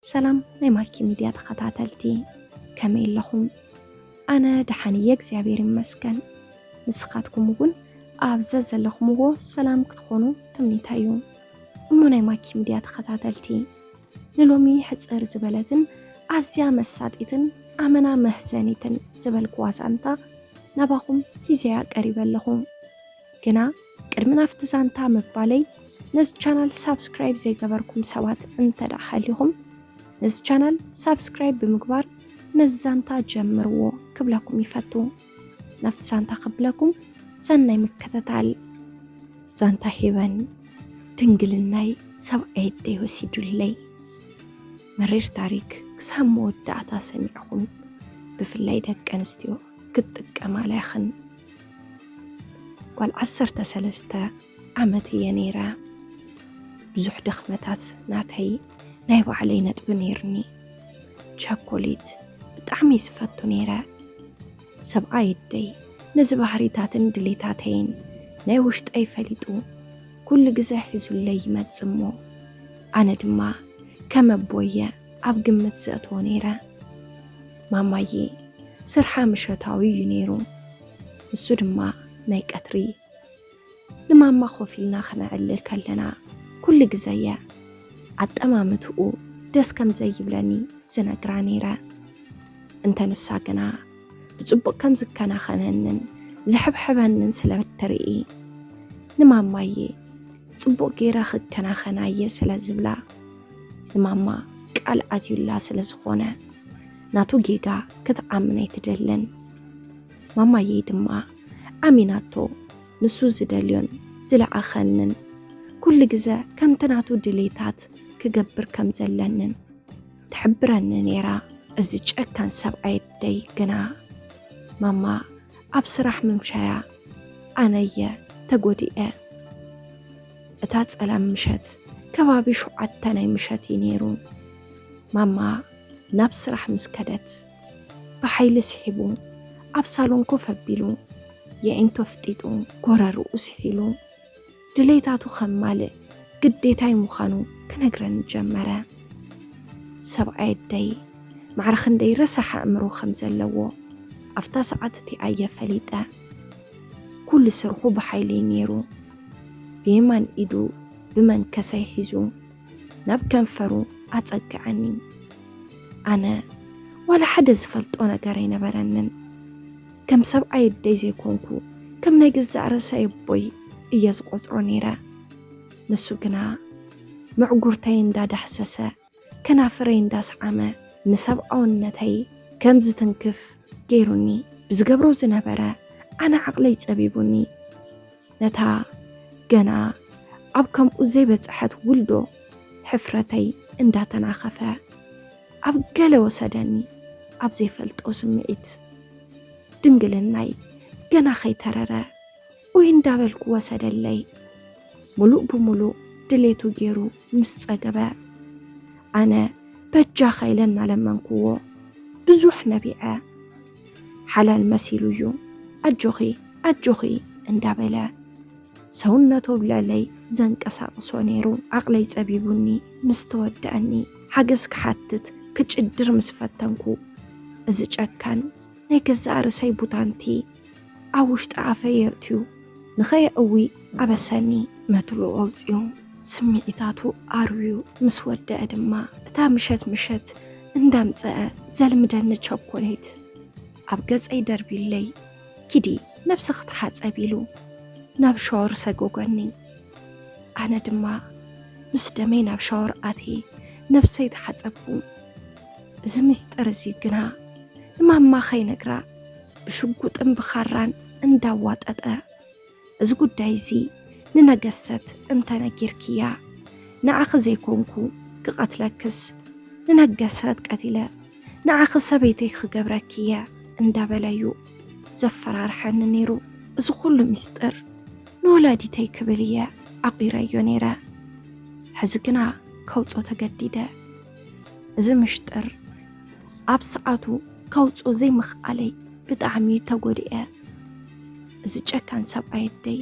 ሰላም ናይ ማኪ ሚድያ ተኸታተልቲ፣ ከመይ ኣለኹም? ኣነ ደሓን እየ፣ እግዚኣብሔር ይመስገን። ንስኻትኩም እውን ኣብ ዘዘለኹምዎ ሰላም ክትኾኑ ትምኒተይ እዩ። እሞ ናይ ማኪ ሚድያ ተኸታተልቲ፣ ንሎሚ ሕጽር ዝበለትን ኣዝያ መሳጢትን ኣመና መህዘኒትን ዝበልኩዋ ዛንታ ናባኹም ሒዘያ ቀሪበ ኣለኹ። ግና ቅድሚ ናብቲ ዛንታ ምባለይ፣ ነዚ ቻናል ሳብስክራይብ ዘይገበርኩም ሰባት እንተ ደኣ ሃሊኹም፣ ነዚ ቻናል ሳብስክራይብ ብምግባር ነዚ ዛንታ ጀምርዎ ክብለኩም ይፈቱ። ናብቲ ዛንታ ክብለኩም፣ ሰናይ ምክትታል። ዛንታ ሄበን፣ ድንግልናይ ሰብኣይ ኣደይ ወሲዱለይ። መሪር ታሪክ ክሳብ መወዳእታ ሰሚዕኹም፣ ብፍላይ ደቂ ኣንስትዮ ክትጥቀማላ ኢኽን። ጓል ዓሰርተ ሰለስተ ዓመት እየ ነይረ። ብዙሕ ድኽመታት ናተይ ናይ ባዕለይ ነጥቢ ነይርኒ። ቸኮሌት ብጣዕሚ ዝፈቱ ነይረ። ሰብኣይ ኣደይ ነዚ ባህሪታትን ድሌታተይን ናይ ውሽጠይ ፈሊጡ ኩሉ ግዜ ሒዙለይ ይመጽእ እሞ፣ ኣነ ድማ ከም ኣቦየ ኣብ ግምት ዘእትዎ ነይረ። ማማዬ ስርሓ ምሸታዊ እዩ ነይሩ፣ ንሱ ድማ ናይ ቀትሪ። ንማማ ኮፍ ኢልና ክነዕልል ከለና ኩሉ ግዜ እየ ኣጠማምትኡ ደስ ከም ዘይብለኒ ዝነግራ ነይረ። እንተ ንሳ ግና ብጽቡቕ ከም ዝከናኸነንን ዝሕብሕበንን ስለ እትርኢ፣ ንማማዬ ጽቡቕ ገይረ ክከናኸና እየ ስለ ዝብላ፣ ንማማ ቃል ኣትዩላ ስለ ዝኾነ፣ ናቱ ጌጋ ክትኣምን ኣይትደልን። ማማዬ ድማ ኣሚናቶ፣ ንሱ ዝደልዮን ዝለኣኸንን፣ ኩሉ ግዜ ከምቲ ናቱ ድሌታት ክገብር ከም ዘለንን ትሕብረኒ ነይራ። እዚ ጨካን ሰብኣይ ኣደይ ግና፣ ማማ ኣብ ስራሕ ምምሻያ፣ ኣነየ ተጎዲኤ። እታ ጸላም ምሸት ከባቢ ሸውዓተ ናይ ምሸት እዩ ነይሩ። ማማ ናብ ስራሕ ምስ ከደት፣ ብሓይሊ ስሒቡ፣ ኣብ ሳሎን ኮፍ ኣቢሉ፣ የዒንቱ ኣፍጢጡ፣ ጎረርኡ ስሒሉ፣ ድሌታቱ ከማልእ ግዴታይ ምዃኑ ክነግረኒ ጀመረ። ሰብኣይ ኣደይ ማዕረ ክንደይ ረሳሕ ኣእምሮ ከም ዘለዎ ኣብታ ሰዓት እቲኣ እየ ፈሊጠ። ኩሉ ስርሑ ብሓይሊ እዩ ነይሩ። ብየማን ኢዱ ብመንከሰይ ሒዙ ናብ ከንፈሩ ኣጸግዐኒ። ኣነ ዋላ ሓደ ዝፈልጦ ነገር ኣይነበረንን። ከም ሰብኣይ ኣደይ ዘይኮንኩ፣ ከም ናይ ገዛእ ርእሰይ ኣቦይ እየ ዝቖጽሮ ነይረ። ንሱ ግና መዕጉርተይ እንዳዳህሰሰ፣ ከናፍረይ እንዳስዓመ፣ ንሰብኣውነተይ ከም ዝትንክፍ ገይሩኒ። ብዝገብሮ ዝነበረ ኣነ ዓቕለይ ጸቢቡኒ። ነታ ገና ኣብ ከምኡ ዘይበጽሐት ውልዶ ሕፍረተይ እንዳተናኸፈ፣ ኣብ ገለ ወሰደኒ፣ ኣብ ዘይፈልጦ ስምዒት። ድንግልናይ ገና ከይተረረ፣ ኡይ እንዳበልኩ ወሰደለይ። ሙሉእ ብሙሉእ ድሌቱ ገይሩ ምስ ጸገበ፣ ኣነ በጃኻ ኢለ እናለመንክዎ፣ ብዙሕ ነቢዐ። ሓላል መሲሉ እዩ፣ ኣጆኺ፣ ኣጆኺ እንዳበለ፣ ሰውነቱ ኣብ ልዕለይ ዘንቀሳቕሶ ነይሩ። ዓቕለይ ጸቢቡኒ ምስ ተወደኣኒ፣ ሓገዝ ክሓትት ክጭድር ምስ ፈተንኩ፣ እዚ ጨካን ናይ ገዛእ ርእሰይ ቡታንቲ ኣብ ውሽጢ ኣፈይ የእትዩ ንኸየእዊ ኣበሰኒ። መትልኡ ኣውጺኡ፣ ስምዒታቱ ኣርብዩ ምስ ወደአ ድማ፣ እታ ምሸት ምሸት እንዳምጸአ ዘልምደኒ ቸኮሌት ኣብ ገጸይ ደርብዩለይ፣ ኪዲ ነብስኺ ተሓጸቢ ኢሉ ናብ ሻወር ሰጎገኒ። ኣነ ድማ ምስ ደመይ ናብ ሻወር ኣትየ ነብሰይ ተሓጸብኩ። እዚ ምስጢር እዚ ግና ንማማ ከይነግራ ብሽጉጥን ብኻራን እንዳዋጠጠ፣ እዚ ጉዳይ እዚ ንነገሰት እንተ ነጊርክያ፣ ንዓኺ ዘይኮንኩ ክቐትለክስ፣ ንነገሰት ቀቲለ ንዓኺ ሰበይተይ ክገብረኪ እየ እንዳበለዩ ዘፈራርሐኒ ነይሩ። እዚ ኩሉ ምስጢር ንወላዲተይ ክብል እየ ዓቂረዮ ነይረ። ሕዚ ግና ከውጾ ተገዲደ። እዚ ምሽጥር ኣብ ሰዓቱ ከውጾ ዘይምኽኣለይ ብጣዕሚ ተጎዲኤ። እዚ ጨካን ሰብኣይ ኣደይ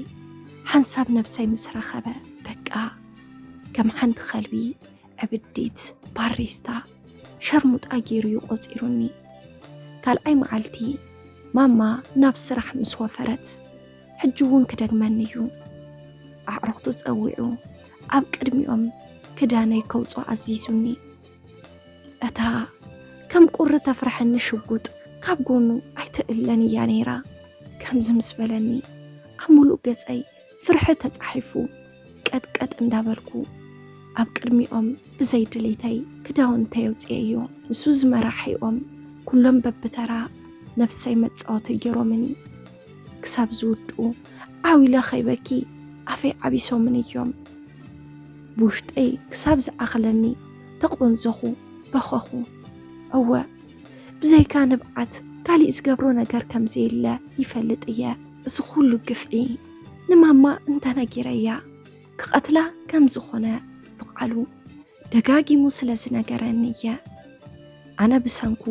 ሓንሳብ ነብሰይ ምስ ረኸበ፣ በቃ ከም ሓንቲ ከልቢ ዕብዲት፣ ባሪስታ፣ ሸርሙጣ ገይሩ እዩ ቆጺሩኒ። ካልኣይ መዓልቲ ማማ ናብ ስራሕ ምስ ወፈረት፣ ሕጂ እውን ክደግመኒ እዩ። ኣዕሩኽቱ ጸዊዑ ኣብ ቅድሚኦም ክዳነይ ከውጾ ኣዚዙኒ። እታ ከም ቁሪ ተፍርሐኒ ሽጉጥ ካብ ጎኑ ኣይትእለን እያ ነይራ። ከምዚ ምስ በለኒ ኣብ ሙሉእ ገጸይ ፍርሒ ተጻሒፉ ቀጥቀጥ እንዳበልኩ ኣብ ቅድሚኦም ብዘይ ድሌተይ ክዳውንተይ ኣውጽኤዮ። ንሱ ዝመራሒኦም ኩሎም በብተራ ነብሰይ መጻወቲ ገይሮምኒ። ክሳብ ዝውድኡ ዓው ኢለ ከይበኪ ኣፈይ ዓቢሶምኒ እዮም። ብውሽጠይ ክሳብ ዝኣኽለኒ ተቆንዘኹ፣ በኸኹ። እወ፣ ብዘይካ ንብዓት ካሊእ ዝገብሮ ነገር ከም ዘየለ ይፈልጥ እየ። እዚ ኩሉ ግፍዒ ንማማ እንተነጊረያ ክቐትላ ከም ዝኾነ ብቓሉ ደጋጊሙ ስለ ዝነገረኒ እየ። ኣነ ብሰንኩ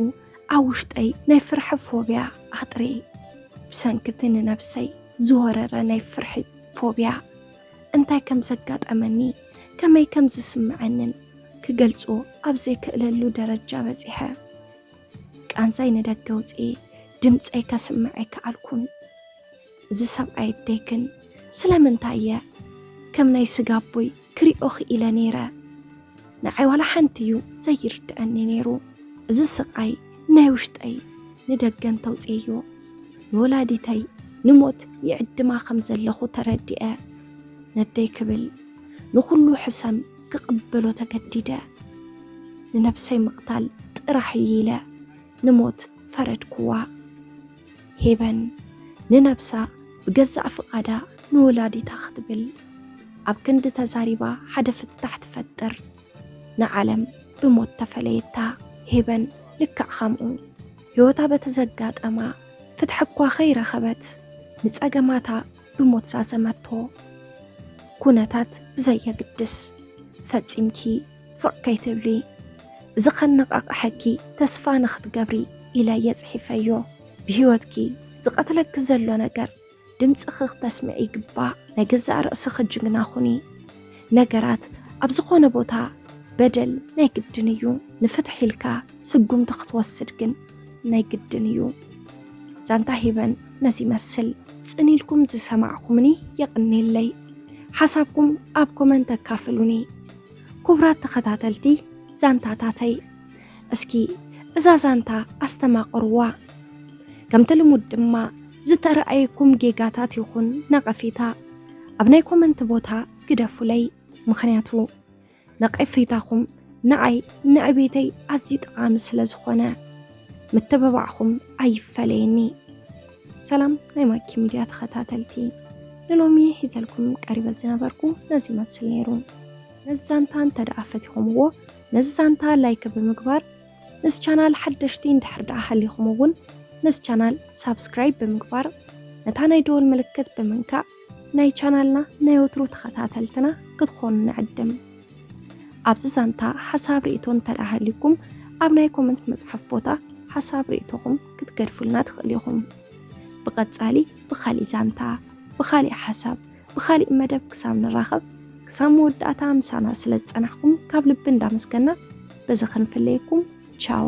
ኣብ ውሽጠይ ናይ ፍርሒ ፎብያ ኣጥርየ። ብሰንኪ እቲ ንነብሰይ ዝወረረ ናይ ፍርሒ ፎብያ እንታይ ከም ዘጋጠመኒ፣ ከመይ ከም ዝስምዐንን ክገልጾ ኣብ ዘይክእለሉ ደረጃ በጺሐ። ቃንዛይ ንደገ ኣውጽኤ ድምጸይ ከስምዕ ኣይከኣልኩን። እዚ ሰብኣይ ኣደይ ግን ስለምንታይ እየ ከም ናይ ስጋ ኣቦይ ክሪኦ ክኢለ ነይረ? ንዓይ ዋላ ሓንቲ እዩ ዘይርድኣኒ ነይሩ። እዚ ስቓይ ናይ ውሽጠይ ንደገ እንተውፅየዮ፣ ንወላዲተይ ንሞት ይዕድማ ከም ዘለኹ ተረዲአ። ነደይ ክብል ንኹሉ ሕሰም ክቕበሎ ተገዲደ። ንነብሰይ ምቕታል ጥራሕ እዩ ኢለ ንሞት ፈረድኩዋ። ሄበን ንነብሳ ብገዛእ ፍቓዳ ንወላዲታ ክትብል ኣብ ክንዲ ተዛሪባ ሓደ ፍታሕ ትፈጥር። ንዓለም ብሞት ተፈለየታ። ሄበን ልክዕ ከምኡ ህይወታ በቲ ዘጋጠማ ፍትሒ እኳ ከይረኸበት ንጸገማታ ብሞት ዛዘመቶ። ኩነታት ብዘየግድስ ፈጺምኪ ስቕ ከይትብሊ፣ እዚ ከነቓቕሐኪ ተስፋ ንኽትገብሪ ኢለ እየ ጽሒፈዮ። ብህይወትኪ ዝቐትለኪ ዘሎ ነገር ድምፅኺ ክተስምዒ ይግባእ። ናይ ገዛእ ርእስኺ ጅግና ኩኒ። ነገራት ኣብ ዝኾነ ቦታ በደል ናይ ግድን እዩ። ንፍትሒ ኢልካ ስጉምቲ ክትወስድ ግን ናይ ግድን እዩ። ዛንታ ሂበን ነዚ ይመስል። ጽን ኢልኩም ዝሰማዕኩምኒ የቕኔለይ። ሓሳብኩም ኣብ ኮመንት ኣካፍሉኒ። ክቡራት ተኸታተልቲ ዛንታታተይ፣ እስኪ እዛ ዛንታ ኣስተማቕርዋ። ከምቲ ልሙድ ድማ ዝተረኣየኩም ጌጋታት ይኹን ነቐፌታ ኣብ ናይ ኮመንት ቦታ ግደፉለይ። ምኽንያቱ ነቐፌታኹም ንዓይ ንዕቤተይ ኣዝዩ ጠቓሚ ስለ ዝኾነ ምትብባዕኹም ኣይፈለየኒ። ሰላም ናይ ማኪ ሚድያ ተኸታተልቲ፣ ንሎሚ ሒዘልኩም ቀሪበ ዝነበርኩ ነዚ ይመስል ነይሩ። ነዚ ዛንታ እንተ ደኣ ፈቲኹምዎ፣ ነዚ ዛንታ ላይክ ብምግባር፣ ነዚ ቻናል ሓደሽቲ እንድሕር ደኣ ሃሊኹም እውን፣ ነዚ ቻናል ሳብስክራይብ ብምግባር፣ ነታ ናይ ደወል ምልክት ብምንካእ፣ ናይ ቻናልና ናይ ወትሩ ተኸታተልትና ክትኾኑ ንዕድም። ኣብዚ ዛንታ ሓሳብ ርእይቶ እንተ ደኣ ሃልዩኩም፣ ኣብ ናይ ኮመንት መጽሓፍ ቦታ ሓሳብ ርእይቶኹም ክትገድፉልና ትኽእሉ ኢኹም። ብቐጻሊ ብኻሊእ ዛንታ፣ ብኻሊእ ሓሳብ፣ ብኻሊእ መደብ ክሳብ ንራኸብ፣ ክሳብ መወዳእታ ምሳና ስለ ዝጸናሕኩም ካብ ልቢ እንዳመስገና፣ በዚ ክንፍለየኩም። ቻው።